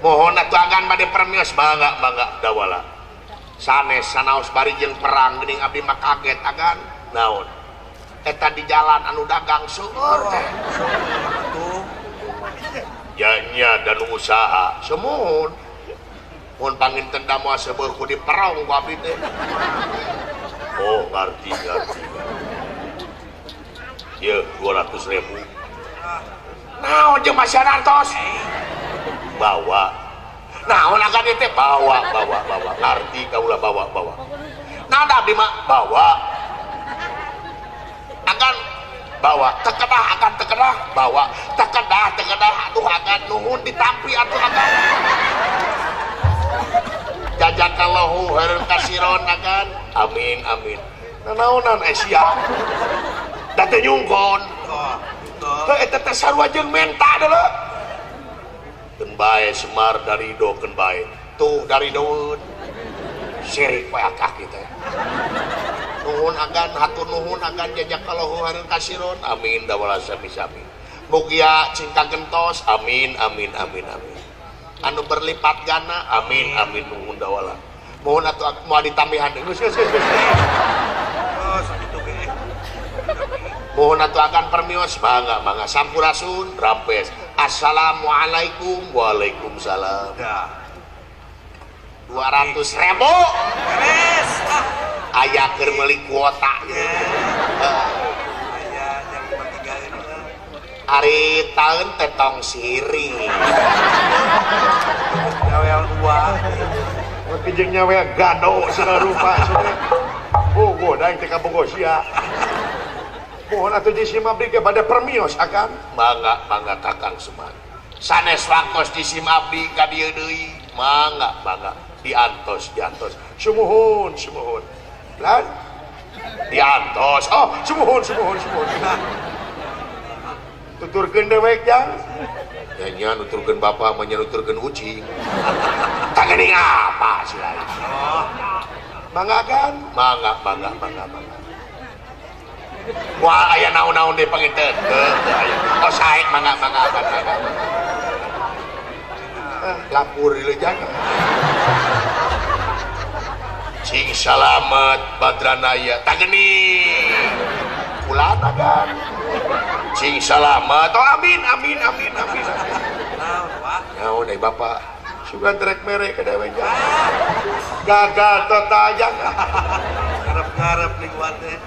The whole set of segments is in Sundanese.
Mohon atuh agan bade permios mangga mangga dawala. Sanes sanaos bari jeung perang geuning abdi mah kaget agan. Naon? Eta di jalan anu dagang seueur teh. Ya nya dan usaha sumuhun. Mun panginten da moal seubeuh ku diperong ku abdi teh. Oh, ngarti ngarti. Ye 200.000. Naon jeung masih artos? Bawa. Naon agan ieu teh bawa bawa bawa. Ngarti kaula bawa bawa. Nah da abdi mah bawa. Agan bawa tekedah agan tekedah bawa tekedah tekedah atuh agan nuhun ditampi atuh agan jazakallahu khairan kasiron agan amin amin nanaonan sia da teu nyungkon heuh eta teh sarua jeung menta deuleu keun bae Semar darido keun bae tuh daridoeun sirik bae kaki teh nuhun agan hatur nuhun agan jazakallahu khairan kasiron amin dawala sami-sami mugia cingka gentos amin amin amin amin anu berlipat gana amin amin nuhun dawala mohon atuh moal ditambihan geus geus geus mohon atuh agan permios mangga mangga sampurasun rampes assalamualaikum waalaikumsalam 200.000 Beres. Aya keur meuli kuota. Aya yang 53 Ari taun teh tong siri. Nyawel dua. Mungkin jeung nyawe gado segala rupa cenah. Bogo daeng teh kabogo sia. Mohon atuh di sim abdi ge bade permios akan. Mangga mangga Kakang Semar. Sanes waktos di sim abdi ka dieu deui. Mangga mangga diantos diantos. Sumuhun sumuhun. Lan diantos. Oh, sumuhun sumuhun sumuhun. Tuturkeun dewek jang. Ya nya nuturkeun bapa mah nya nuturkeun ucing. Tah geuning apa sih lain. Mangga kan? Mangga mangga mangga mangga. Wah aya naon-naon deui panginten. Teu teu aya. Oh sae mangga mangga mangga mangga. Lapur ieu jang. Cing salamet Badranaya. Tah geuning. Kulana kan? Cing salamet. Oh amin amin amin amin amin. Naon, Pak? Naon ai Bapak? Sugan trek mere ka dewek jang. Gagal total jang. Ngarep-ngarep nih gua teh.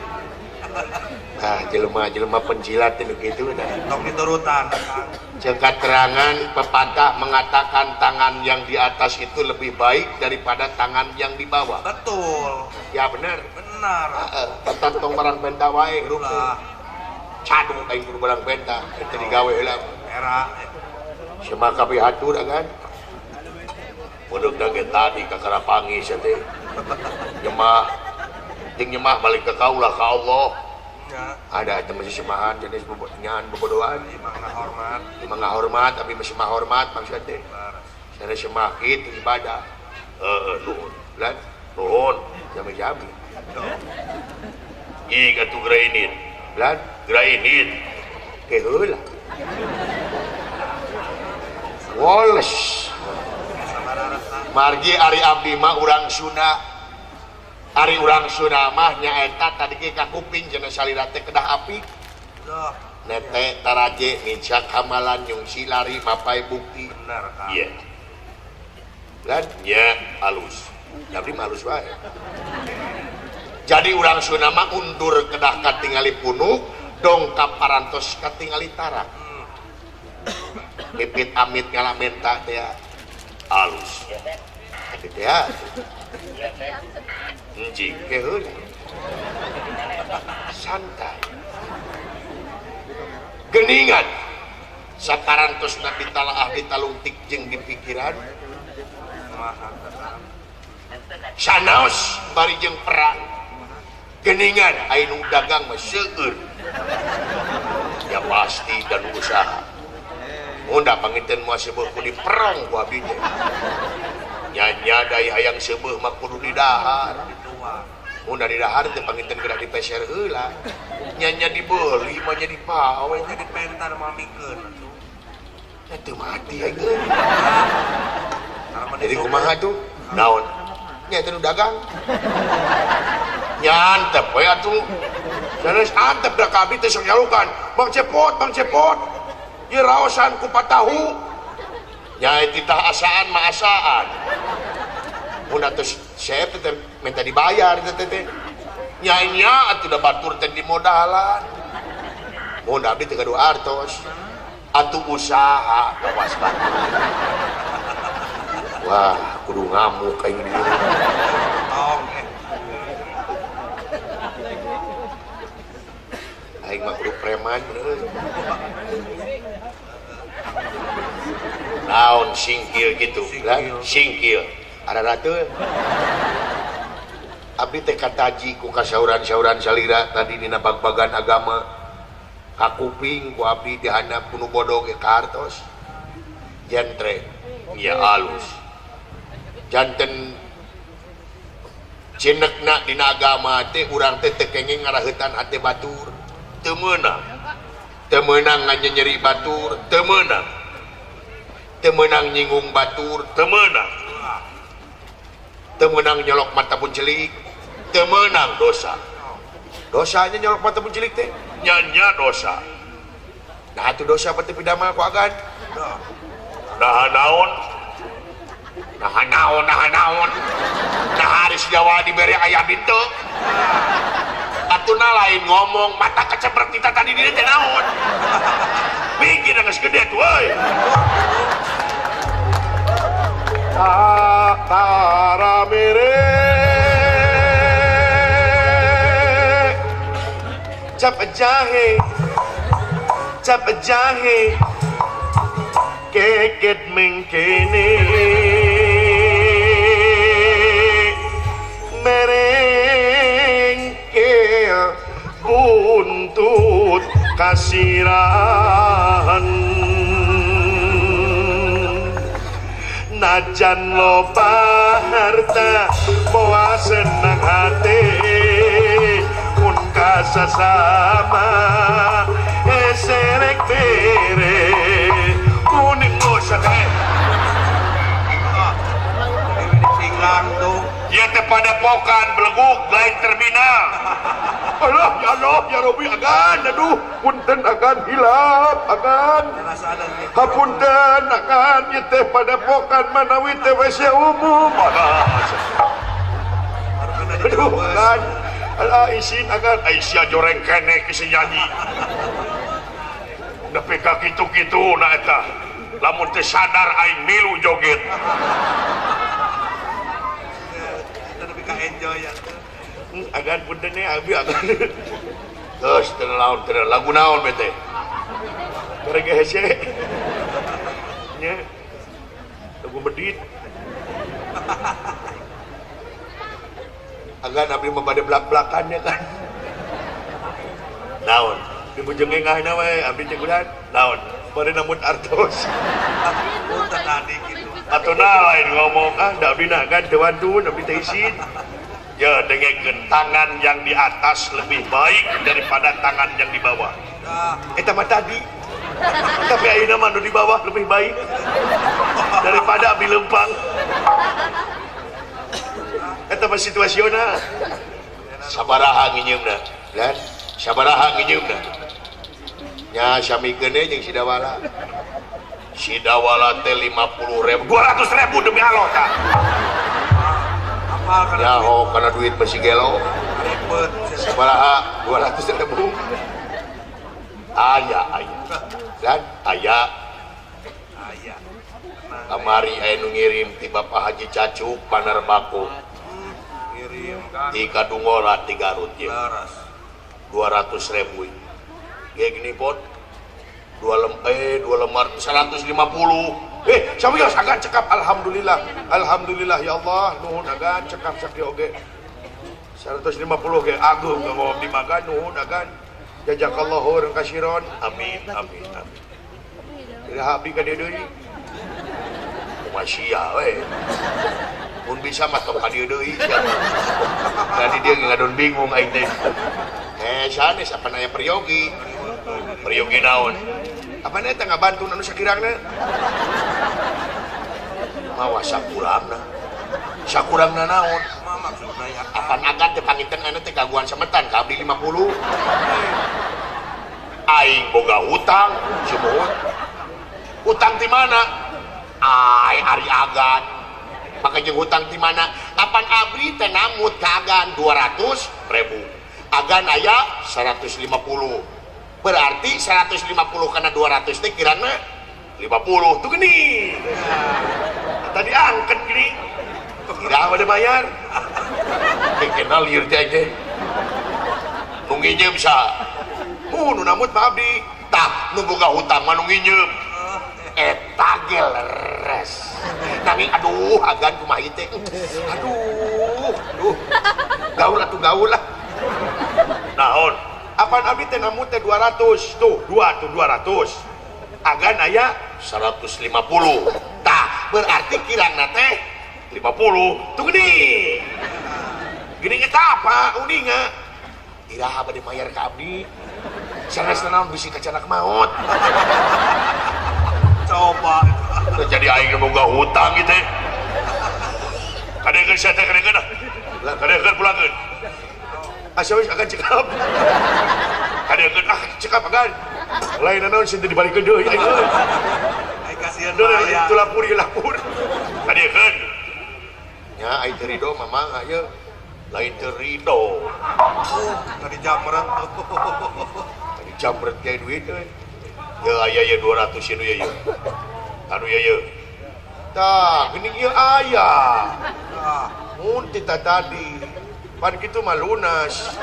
Nah, jelema-jelema penjilat nu kitu dah. Tong diturutan, Kang. Ceuk keterangan pepatah mengatakan tangan yang di atas itu lebih baik daripada tangan yang di bawah. Betul. Ya benar. Benar. Heeh, tentang tong barang benta wae hirup teh. Ulah Cadu aing kudu barang benta, eta digawe heula. Era. Sema kabeh hatur kan. Pondok dage tadi kakara panggih sia teh. Nyemah ting nyemah balik ke kaula ka Allah. Ya. Ada eta masih semahan jenis nyaan bobodoan. Imang ngahormat. Imang ngahormat tapi masih mahormat maksud teh. Sana semah kitu ibadah. Heeh, nuhun. Lan nuhun jami-jami. Ih atuh grainit. Lan grainit. Ke heula. Woles. Margi ari abdi mah urang Sunda. Ari urang Sunda mah nyaeta tadi ge ka kuping cenah salira teh kedah apik. Nete taraje nincak kamalan nyungsi lari mapai bukti. Bener, Kang. Iya. Lan nya alus. Abdi mah alus wae. Jadi urang Sunda mah undur kedah katingali punuk, dongkap parantos katingali tarak. Pipit amit ngalamenta teh alus. Tapi teh enjing ke heula. Santai. Geningan saparantosna ditalaah ditalungtik jeung dipikiran sanaos bari jeung perang. Geningan anu dagang mah seueur. Ya pasti dan usaha. Mun da panginten moal seubeuh ku diperong ku abdi teh. Nya-nya dai hayang seubeuh mah kudu didahar. Mun da didahar teh panginten geura dipeser heula. Nya-nya dibeuli mah nya dipawe nya dipentar mah mikeun atuh. Nya teu mati aing euy. Jadi kumaha tuh? Naon? Nya teh nu dagang. Nyantep we atuh. Sanes antep da ka abdi teh sok nyalukan. Bang Cepot, Bang Cepot. Ieu raosan kupat tahu. Nya titah asaan mah asaan. Mun atuh sep teh minta dibayar teh teh. Nya nya atuh da batur teh dimodalan. Mun abdi teh gaduh artos. Atuh usaha kawas batur. Wah, kudu ngamuk aing di dieu. Tong. Aing mah kudu preman bener. Naon singkil gitu, Singkil. Singkil. Ararateun. Abdi teh kataji ku kasauran-sauran salira tadi dina bag-bagan agama. Kakuping ku abdi dihandap ku nu bodoh ge kahartos. Jentre nya alus. Janten cinekna dina agama teh urang teh teu kenging ngaraheutan hate batur. Teu meunang. Teu meunang nganyenyeri batur, teu meunang. Teu meunang nyinggung batur, teu meunang. Teu meunang nyolok mata pun celik, teu meunang dosa. Dosanya nyolok mata pun celik teh nya-nya dosa. Nah atuh dosa berarti pidama ku agan. Nah naon? Nah naon, nah naon. Nah haris Jawa diberi ayah bintu. Atuna lain ngomong mata keceprek kita tadi di teh naon. Mikir geus gede tuh euy. Tara mere cap jahe keket mengkene merengkel buntut kasirahan najan loba harta moa senang hati mun kasasama eserek bere kuning dosa teh Singlang tuh. Ieu teh padepokan beleguk lain terminal. Allah ya Allah ya Rabbi agan aduh punten agan hilap agan hapunten agan ieu teh padepokan manawi teh WC umum aduh agan alah isin agan Aisyah joreng kene kisi nyanyi nepi ka kitu-kitu na eta lamun teu sadar aing milu joget Nepi ka enjoy ya. Agan punten nya abi agan. Geus teu naon teu lagu naon bete. Bareng hese. Nya. Lagu medit. Agan abdi mah bade blak-blakan ya kan. Naon? Di bujengengahna we abdi teh kudan. Naon? Bade namun artos. Punten tadi gitu. Atuna lain ngomong ah da abdi na kan teu wantun abdi teh isin. Ya dengekeun tangan yang di atas lebih baik daripada tangan yang di bawah. Eta mah tadi. Tapi ayeuna mah nu di bawah lebih baik daripada abdi lempang. Eta mah situasional. Sabaraha nginjeumna? Dan sabaraha nginjeumna? Nya samikeun we jeung Sidawala. Sidawala teh 50.000, 200.000 demi Allah tah. Nyaho karena duit masih gelo. Ribet. Sabaraha 200.000. Aya aya. Dan aya. Aya. Kamari aya nu ngirim ti Bapak Haji Cacuk Panarbaku. Ngirim kan. Ti Kadungora ti Garut ieu. 200.000. Ge gini pot. Dua lembar 150. Samios agan cekap alhamdulillah. Alhamdulillah ya Allah, nuhun agan cekap sakieu oge. 150 ge ageung ngomong abdi magan nuhun agan. Jazakallahu khairan kasiron. Amin amin amin. Iraha abdi ka dieu deui. Kumaha sia we. Mun bisa mah tong ka dieu deui sia. Tadi dia ngadon bingung aing teh. Sanes apa aya peryogi? Peryogi naon? Apa eta ngabantu anu sakirangna? Mawa sakurangna. Sakurangna naon? Maksudna ya. Apan agan teh panginten anu teh gangguan sametan ka abdi 50. Aing boga hutang, sumuhun. Hutang ti mana? Ai ari agan. Maka jeung hutang ti mana? Apan abdi teh namut ka agan 200.000. Agan aya 150. Berarti 150 kana 200 teh kirana 50 tuh gini. Tadi angket gini. Kira pada bayar. Kenal liur teh teh. Nu nginjem sa. Nu namut mah abdi. Tah, nu boga hutang mah nu nginjem. Eta ge leres. Nanging aduh agan kumaha ieu teh. Aduh, aduh. Gaul atuh gaul lah. Naon? Apaan abdi teh namut teh 200 tuh, 2 tuh 200. Agan aya 150. Tah, berarti kirangna teh 50. Tuh gini. Gini eta apa uninga? Iraha bade mayar ka abdi. Sanes naon bisi kacanak maot. Coba. Jadi aing boga hutang ieu teh. Kadekeun sia teh kadekeun ah. Lah kadekeun pulangkeun. Asa wis akan cekap. Kadekeun ah cekap agan. Lain naon sih dibalikeun deui aing. Ai kasihan mah itu lapur ieu lapur. Kadekeun. Nya ai teu rido mamang ieu. Lain teu rido. Tadi jamret. Tadi jamret ge duit euy. Ya aya ye 200 ieu ye. Anu ye ye. Tah, geuning ieu aya. Mun ti tadi. Pan kitu mah lunas.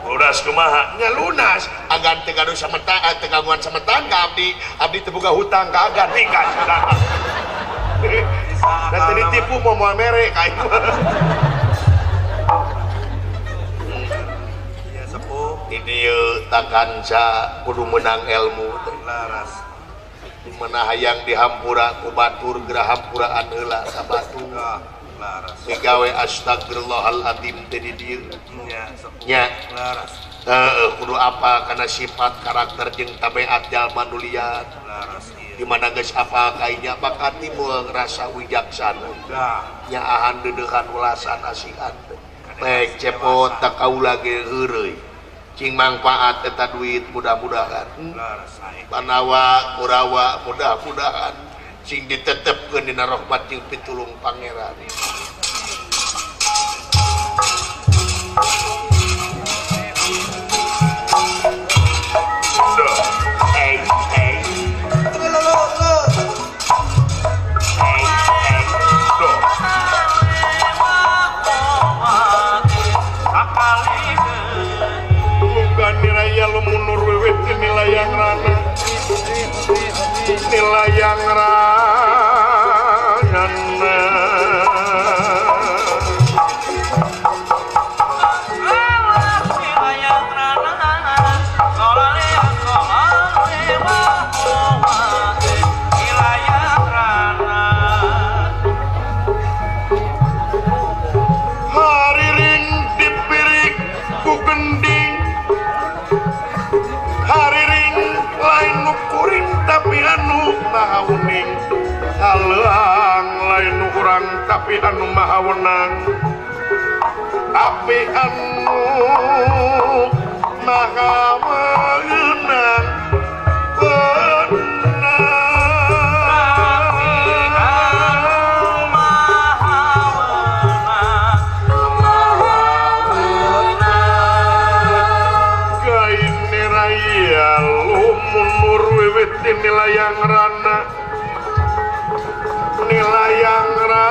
Lunas kumaha? Nya lunas. Agan teu gaduh sametan, teu gangguan sametan ka abdi. Abdi teu boga hutang ka agan nikah sadar. Dan tadi tipu mau moal mere ka aing. Ya sepuh. Di dieu takanca kudu meunang ilmu teh. Laras. Di mana hayang dihampura ku batur geura hampuraan heula ka batur. Laras. Migawe astagfirullahaladzim teh di dieu. Nya sepuh. Nya. Laras. Heeh, kudu apa kana sifat karakter jeung tabiat jalma nu liat. Laras ieu. Di mana geus apal kainya bakal timbul rasa wijaksana. Nyaahan deudeuhan ulasan asihan teh. Baik cepot tak kaula ge heureuy. Cing mangfaat eta duit mudah-mudahan. Panawa Kurawa mudah-mudahan sing ditetepkeun dina rahmat jeung pitulung Pangeran. Nilayang rana nilayang rana hariring dipirik ku gending hariring lain nu kuring tapi anu maha uning halang lain nu kurang tapi anu maha wenang tapi anu maha wenang nilayang rana nilayang rana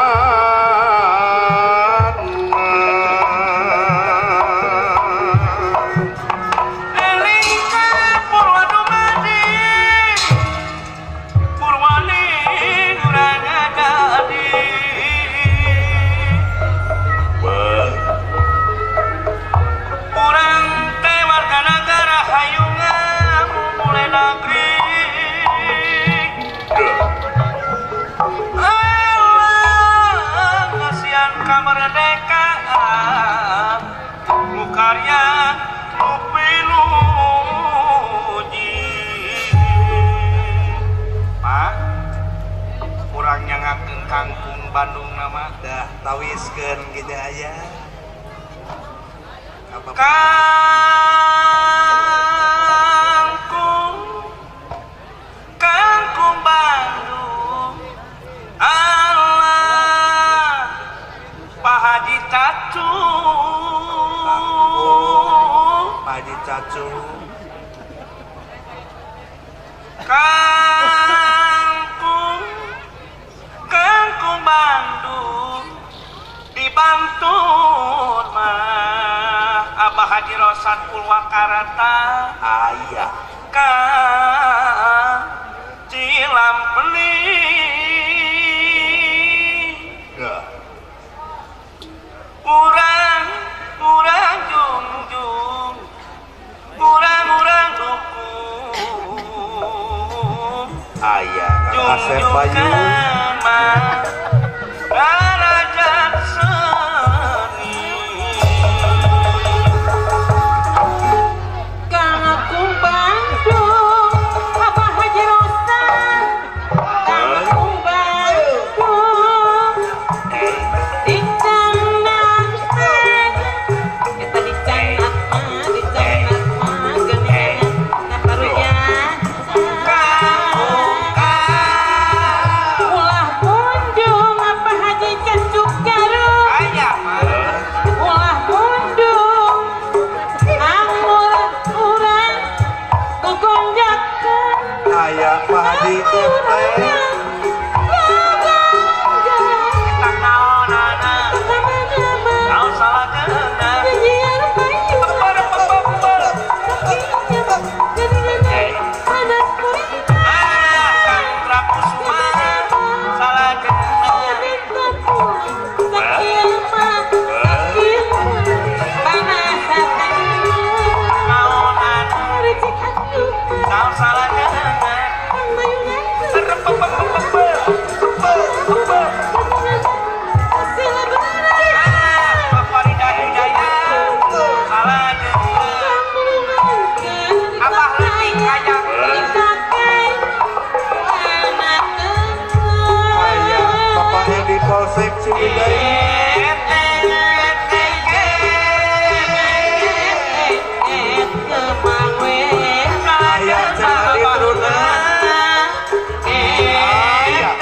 Kangkung Bandung nama dah tawiskeun gitu aja. Kangkung Kangkung Bandung Allah Pak Haji Cacu Pak Haji Cacu Kangkung Kangkung Bandung dibantu mah Abah Haji Rosan Purwakarta ayah ka Cilampeni urang urang jungjung urang urang dukung ayah Asep Bayu darajat seni Kangkung Bandung Abah Haji Rosan Kangkung Bandung dicandak eta dicandak mah geuningan naparunya ulah bundung Abah Haji Cacuk Garut ulah bundung anggur urang gogonjakan ayah Pak Haji Tete eta naonana naon salahna ah Kang Rakusuma salahna naonana naon salahna ah Farida Hidayat salahna Abah leutik hayang ayah Bapak Edi Polsek Ciwidey ayah Cak Adi Truna Ayah.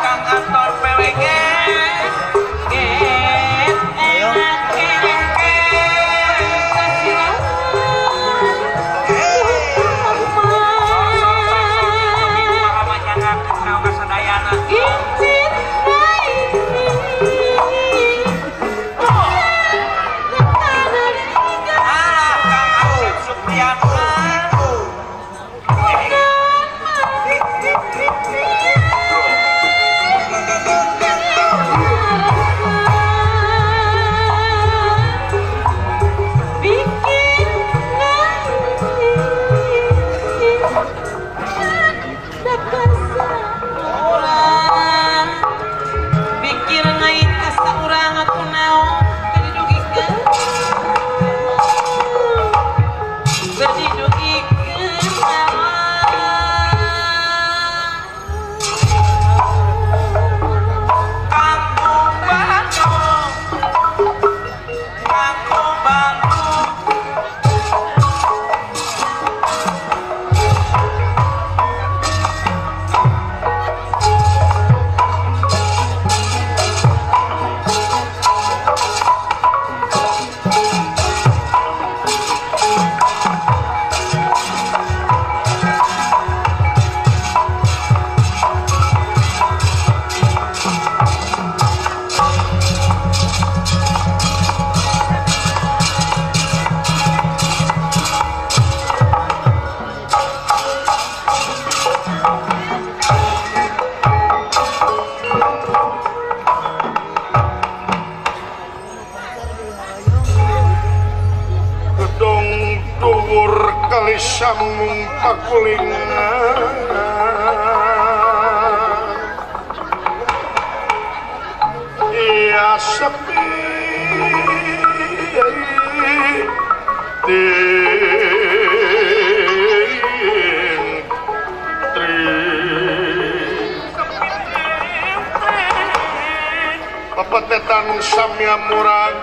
Kang Anton PWG Bikin Pikir ngait ka saurang aku naon teu didugikeun teu didugikeun Kangkung Bandung Kangkung Bandung Gedong dhuwur kali samung pakulingan. Papatetan samya murag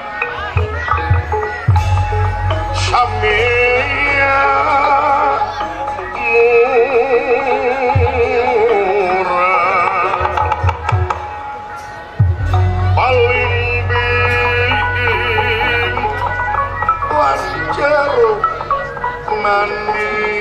samya murag paling bing lan jeruk manis.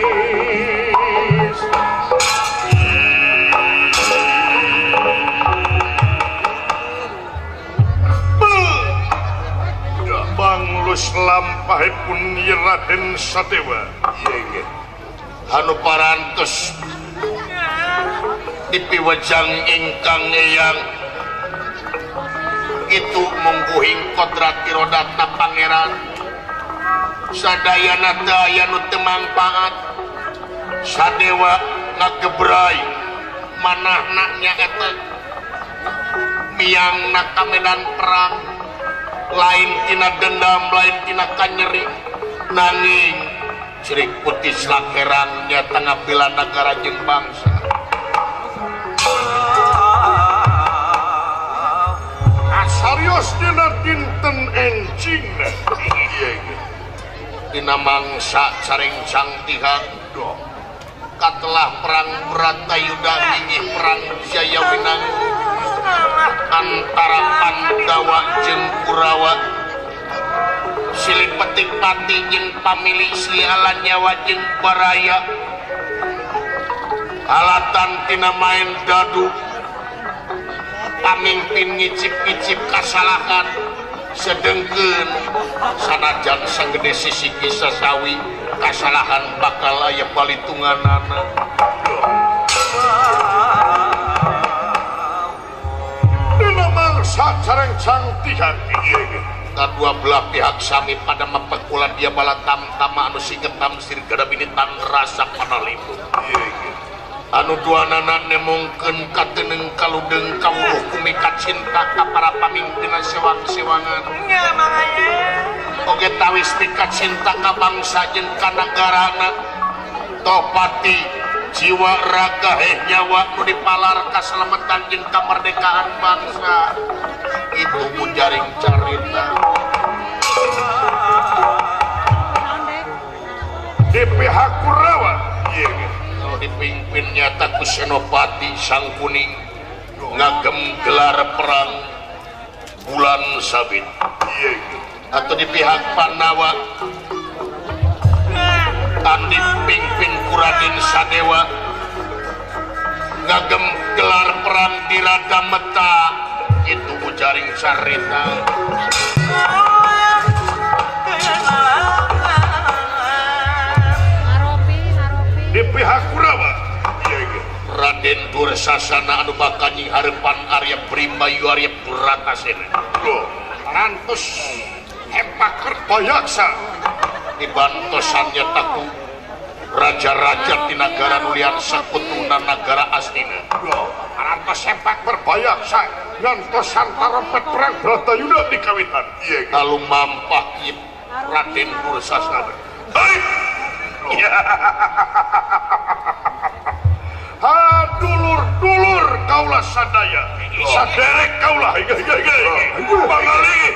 Banglus lampahipun Raden Sadewa. Iya anu parantos dipiwejang ingkang eyang itu mungguhing kodrat irodatna pangeran sadayana teu aya nu teu mangpaat. Sadewa ngagebray manahna nyaeta miangna ka medan perang lain tina dendam lain tina kanyeri nanging cerik putih slakeran nyata ngabela nagara jeung bangsa. Asarios dina dinten enjingna dina mangsa sarencang tihang katelah perang Bratayuda inggih perang Jayawinangun antara Pandawa jeung Kurawa silih petik pati jeung pamili Sri Alanyawa jeung Baraya alatan tina main dadu pamimpin ngicip-ngicip kasalahan sedengkeun sanajan sagede sisi sasawi kasalahan bakal aya palitunganana. Kedua belah pihak sami pada mepekulan dia bala tamtama anu singetam sirgada binitan rasa panalimu anu duanana nemongkeun kateneng kaludeng kawuluh kumikat cinta ka para pamimpinna sewang-sewangan oge tawis mikat cinta ka bangsa jeung ka nagarana topati jiwa raga heh nyawa nu dipalar kaselametan jeung kamerdekaan bangsa. Itu ujaring carita di pihak Kurawa kalau dipimpin nyata ku Senopati Sang Kuning ngagem gelar perang bulan sabit atau di pihak Pandawa tan dipimpin ku Raden Sadewa ngagem gelar perang di Radameta. Itu ujaring carita. Di pihak Kurawa Raden Dursasana anu bakal nyingharepan Arya Brimbayu Arya Bratasena parantos hempak kertayaksa dibantosan nyata ku raja-raja di nagara nulian sakutuna nagara Astina parantos hempak berbayaksa ngantosan tarompet perang Bratayuda di kawitan lalu mampah Raden Dursasana. Ha dulur-dulur kaulah sadaya saderek kaulah pangalingi.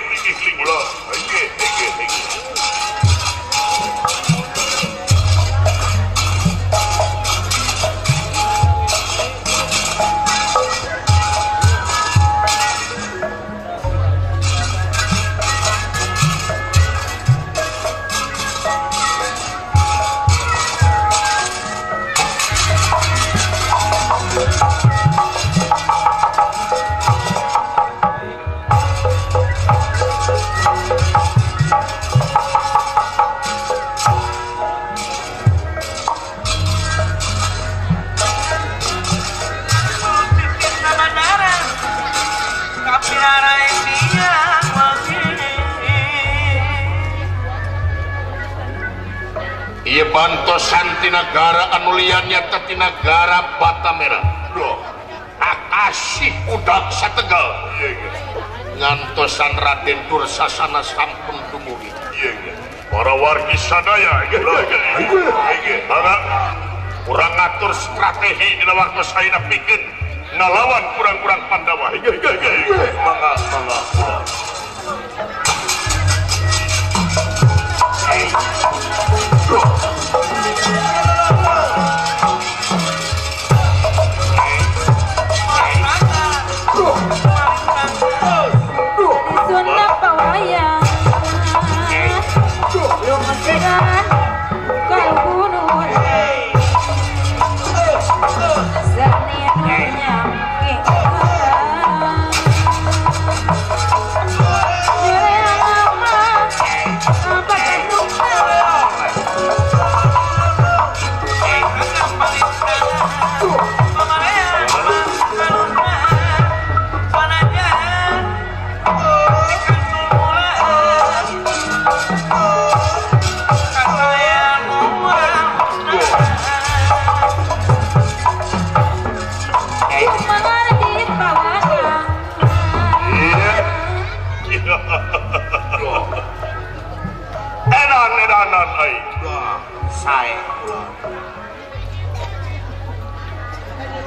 Ieu bantosan ti nagara anu lian nyata ti nagara Batamera. Akasih udak sategal. Ngantosan Raden Dursasana sampun dumugi. Para wargi sadaya mangga urang ngatur strategi dina waktu ayeuna pikeun Ngalawan kurang-kurang Pandawa. Mangga mangga.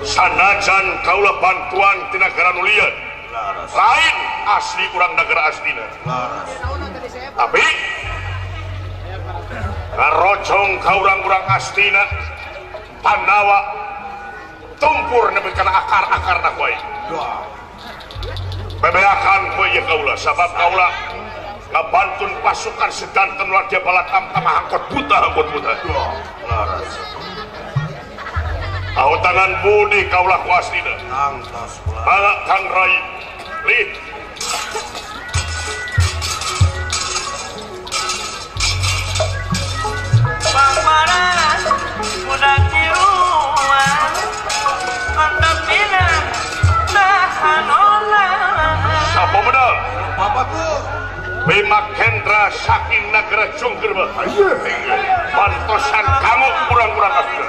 Sanajan kaula bantuan tina negara nu lieur lain asli urang negara aslina, tapi ngarocong ka urang-urang aslina Pandawa tumpur nepi kana akar-akarna ku aing. Bebeakan ku ieu kaula sabab kaula ngabantun pasukan sedanten wadya balatam tama angkot buta angkot buta. Tangan budi kaulah ku aslina. Mangga Kang Rai lih. Pamaran budak tiruan antapina tahan olah. Sapa medal? Bapaku Bima Kendra saking negara Jungkerba. Bantosan kamu kurang-kurang aslina.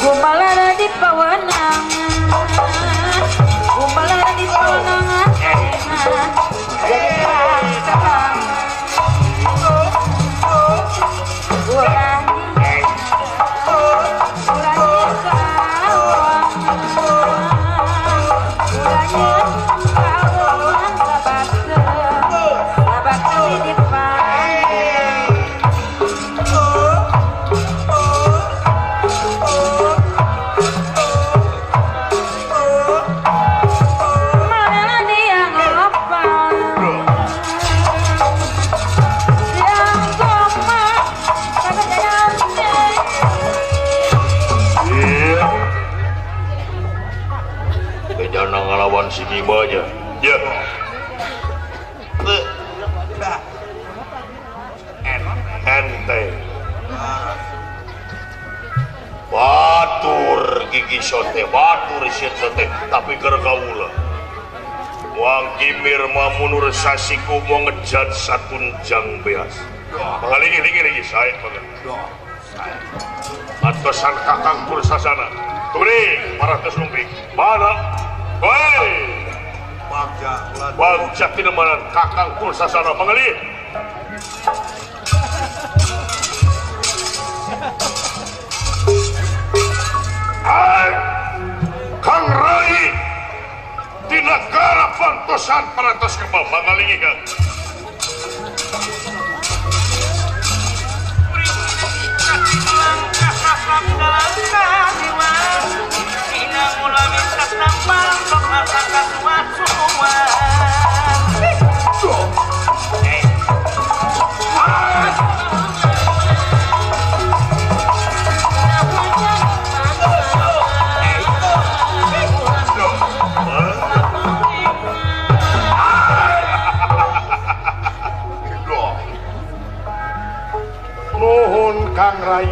Gumalara di pawanangan, gumalara di pawanangan, jadi kakang, urani, urani kawang, urani kawang sabak sabak di ngalawan si Bimanya. Ya. Ente. Batur gigi sote, batur sieun sote, tapi keur kaula. Moang kimir mamunur sasiku mau ngejat satunjang beas. Mangalingi-lingi sae banget. Atosan kakang Pursasana. Turi paratus lumping. Mana? Woi. Bagja Bagja tinemanan kakang Pursasana mangali. Hai. Kang Rai di negara pantosan parantos kebal mangalingi kan. Nuhun Kang Rai,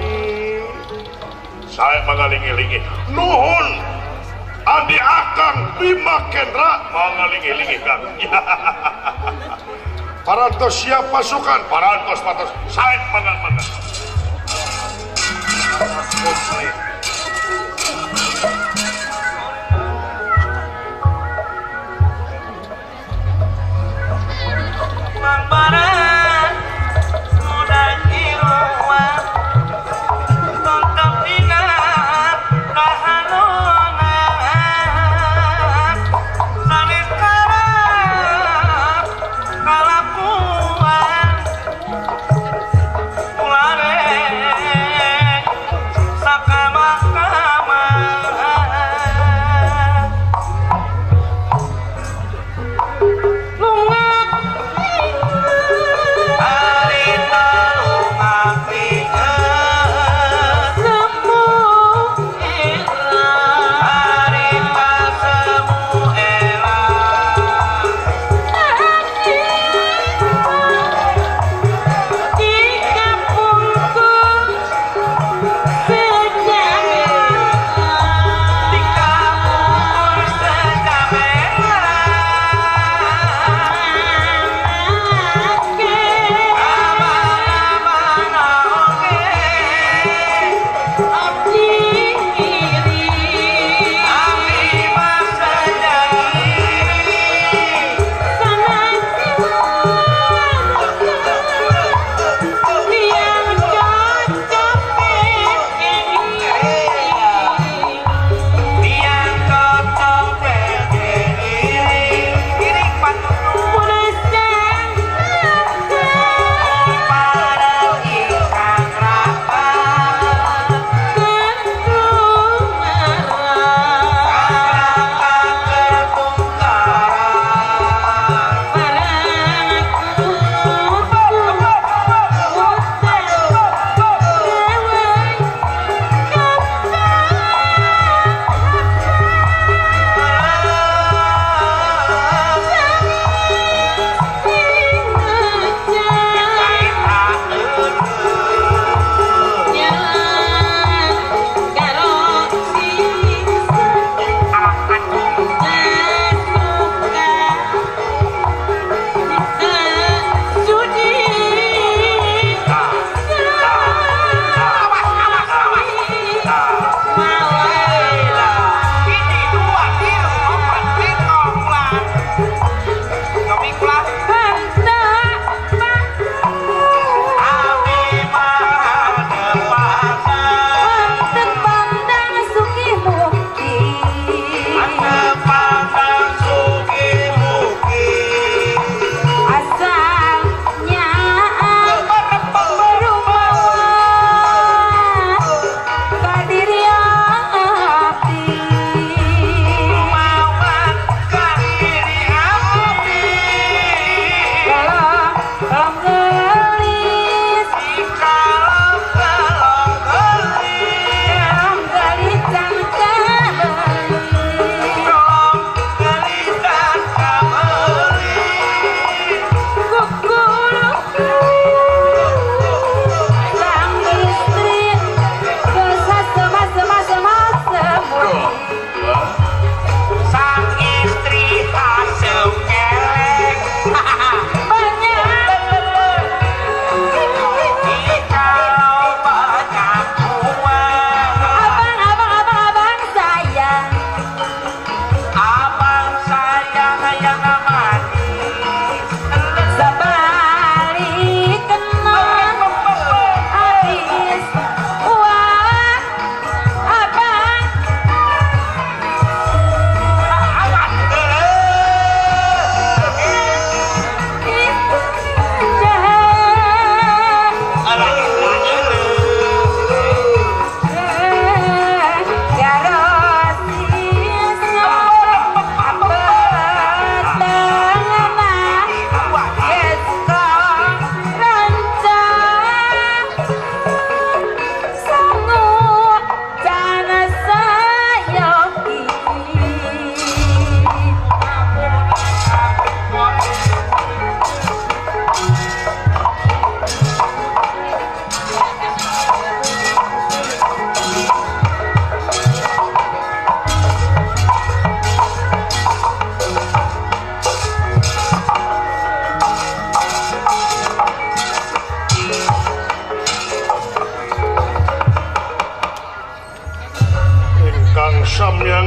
saya mangalingi-lingi. Nuhun Andi Akang Bima Kendra mangalingi-lingi Kang. Parantos siap pasukan, parantos patos, saya mangal-mangal. Mang Baran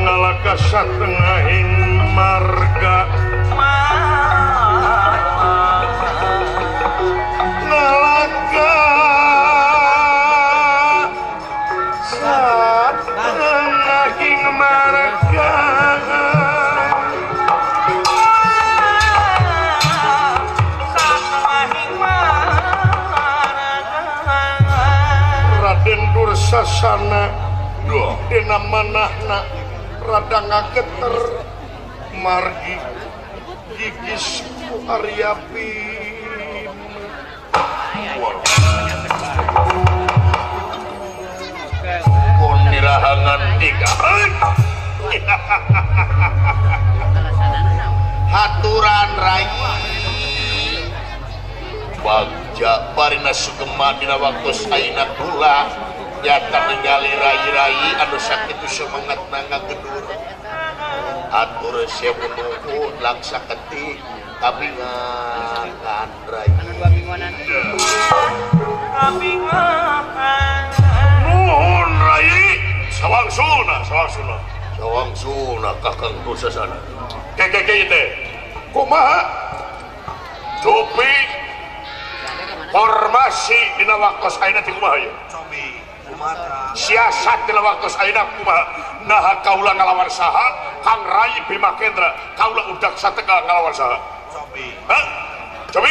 Ngalaka satengahing marga ngalaka satengahing marga Raden Dursasana dina manahna rada ngageter margi gigis ku Arya Bima. Konirahangan tiga haturan rai bagja barina sugema dina waktu ayeuna kula nyata ningali rai-rai anu sakitu semangatna ngagedur atur sewu nuhun langsa ketik kabingan rai nuhun rai sawangsuna sawangsuna sawangsuna kakang Dursasana keke teh kumaha dupi formasi dina waktos ayeuna teh kumaha ieu siasat dina waktos ayeuna kumaha naha kaula ngalawan saha Kang Rai Bima Kendra kaula udak sategal ngalawan saha cobi hah cobi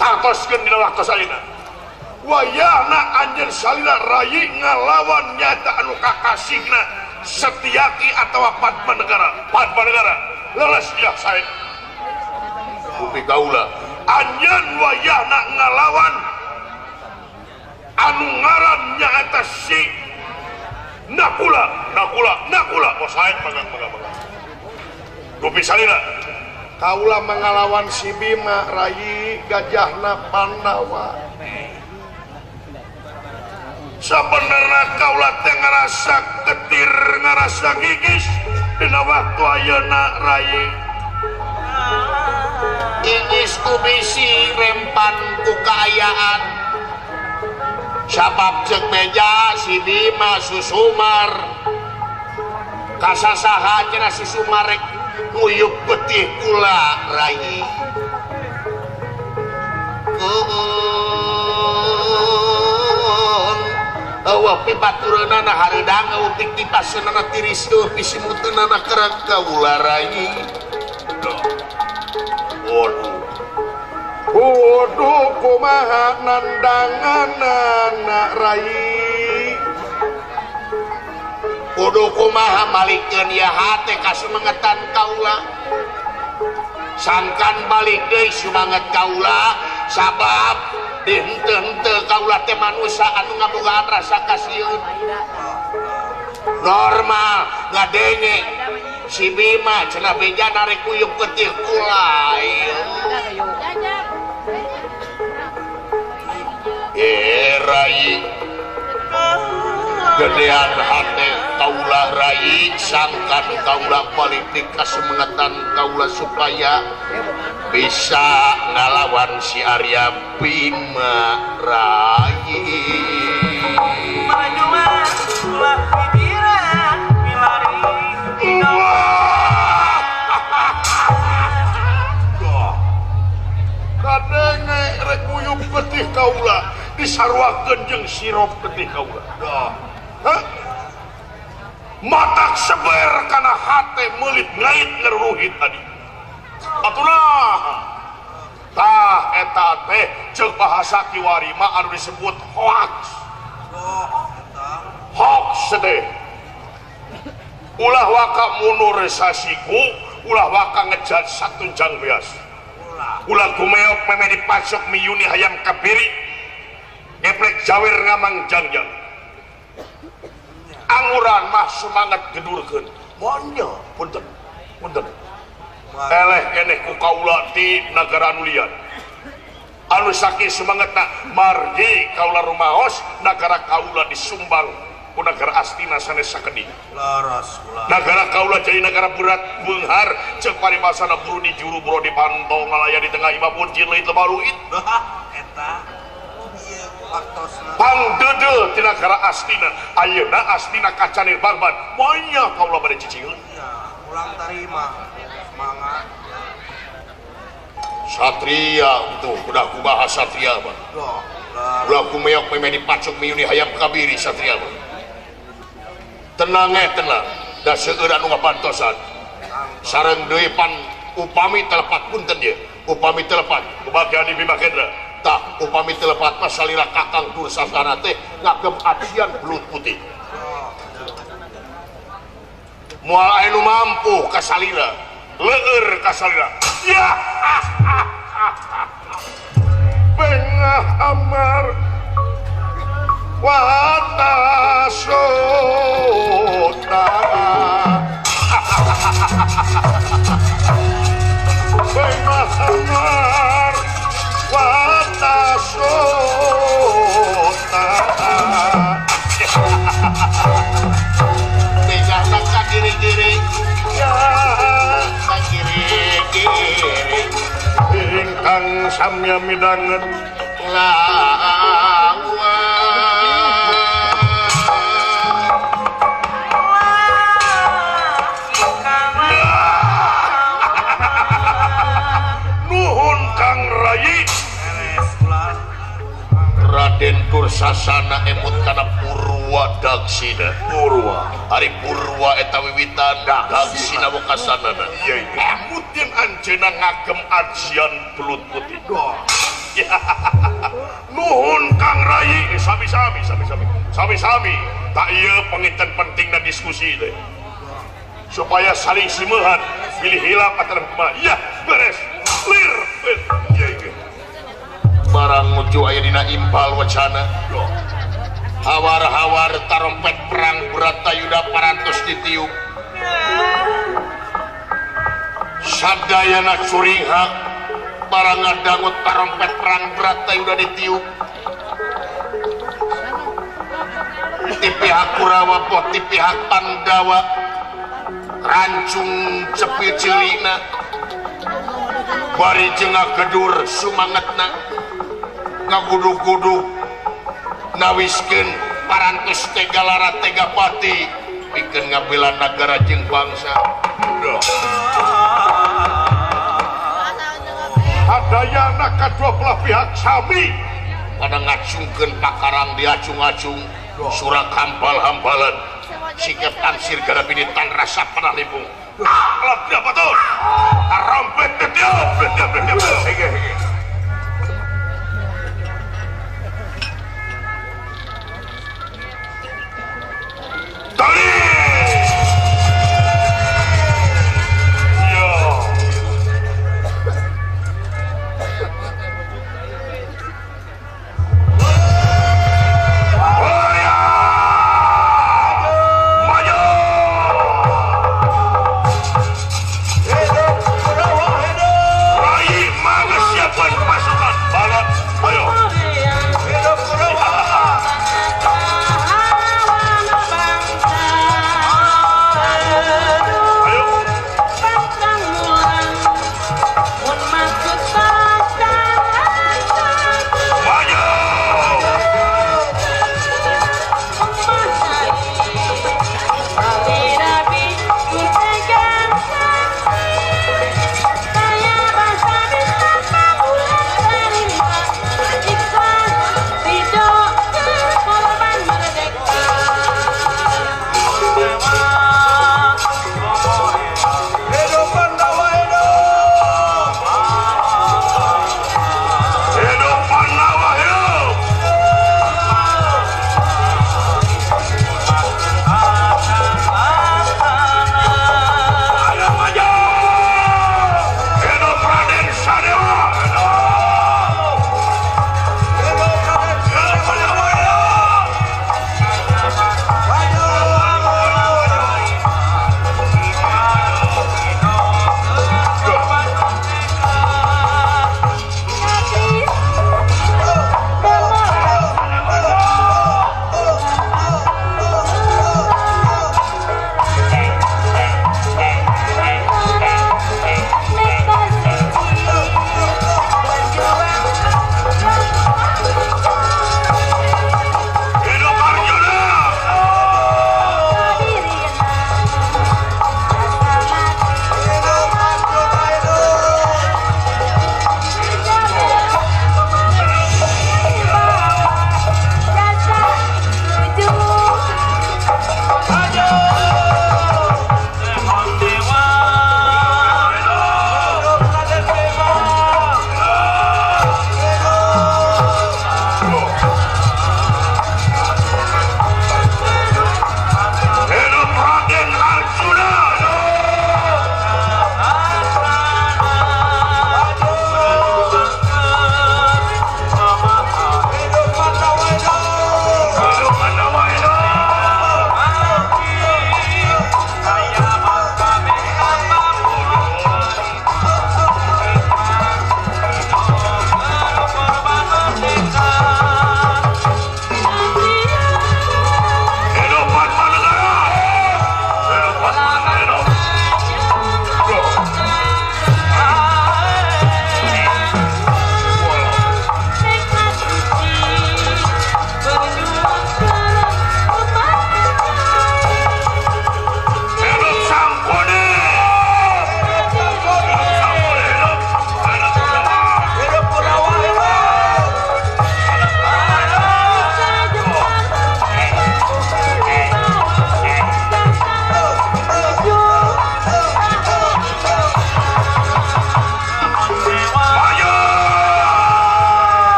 tangtoskeun dina waktos ayeuna wayahna anjeun salila Rai ngalawan nyata anu kakasihna Setiaki atawa Padmanegara Padmanegara leres ya sae kupi kaula anjeun wayahna ngalawan anu ngaran nyaeta si Nakula Nakula Nakula oh sae mangga mangga mangga Gupi salila kaula mangalawan si Bima Rai gajahna Pandawa sabenerna kaula teh ngarasa getir ngarasa gigis dina waktu ayeuna Rai ingis ku bisi rempan ku kaayaan sabab ceuk beja si Bima susumar kasasaha cenah susumar rek nguyup getih kula Rai eueuh pibatureunana hareudang eueuh piktipaseunana tiris eueuh pisimuteunana kerang kaula Rai waduh kudu kumaha nandanganana Rai kudu kumaha malikeun ieu hate kasumengetan kaula sangkan balik deui sumanget kaula sabab di henteu-henteu kaula teh manusia anu ngabogaan rasa kasieun normal ngadenge si Bima cenah beja narek kuyup getih kula Rai gedean hate kaula Rai sangkan kaula politik kasumengetan kaula supaya bisa ngalawan si Arya Bima Rai kadenge rek nguyup getih kaula disaruakeun jeung sirup getih kaula hah matak seber kana hate meulit ngait ngeruhit tadi atulah tah eta teh ceuk bahasa kiwari mah anu disebut hoax hoax teh ulah waka mundur sasiku ulah waka ngejat satunjang beas ulah gumeok meme dipasok miyuni hayam kapiri geplek jawer ngamang jangjang anguran mah semangat gedurkeun monya punten punten eleh keneh ku kaula di nagara anu lian anu saking semangatna margi kaula rumaos nagara kaula disumbang ku nagara Astina sanes sakedik leres kula nagara kaula jadi nagara berat beunghar ceuk paribasana buru di juru buru di pantong ngalaya di tengah imah pun leuit lebaruit eta ieu waktosna pangdeudeuh tina nagara Astina. Ayeuna Astina kacanir Bangban. Monya kaula bade cicingeun. Ya, ulang tarima. Mangga. Satria tuh udah kumaha satria mah. Ulah ku meok memeh dipacok miyuni hayam kabiri satria mah. Tenang tenang. Da seueur anu ngabantosan. Sareng deui pan upami telepat punten ye. Upami telepat kumaha di Bima Kendra. Tah upami telepat mah salira Kakang Dursasana teh ngagem ajian belut putih. Moal aya nu mampu ka salira. Leueur ka salira. Ya. Bengah amar watasota. Bengah amar watasota. Bengah kagiri-giri ya kagiri-giri ingkang samya midanget lawan. Nuhun Kang Rai. Raden Dursasana emut kana Purwa Daksina. Purwa. Ari Purwa eta wiwitan Daksina wekasanana. Iya iya. Emutin anjeunna ngagem ajian belut putih. Nuhun Kang Rai. Sami-sami sami-sami. Sami-sami. Tak ieu panginten pentingna diskusi teh. Supaya saling simeuhan bilih hilap atawa kumaha. Iya, beres. Lir. Iya iya. Barang muju aya dina impal wacana. Hawar-hawar tarompet perang Bratayuda parantos ditiup. Sadayana curinghak barang ngadangut tarompet perang Bratayuda ditiup. Ti pihak Kurawa poh ti pihak Pandawa rancung cepil ceulina bari jeung ngagedur sumangetna ngagudug-gudug nawiskeun parantos tega lara tega pati pikeun ngabela nagara jeung bangsa. Sadayana kadua belah pihak sami pada ngacungkeun pakarang diacung-acung surak hampal-hampalan sikap tansir garabini tan rasa panah limbung. Alat dia betul. Rampet dia.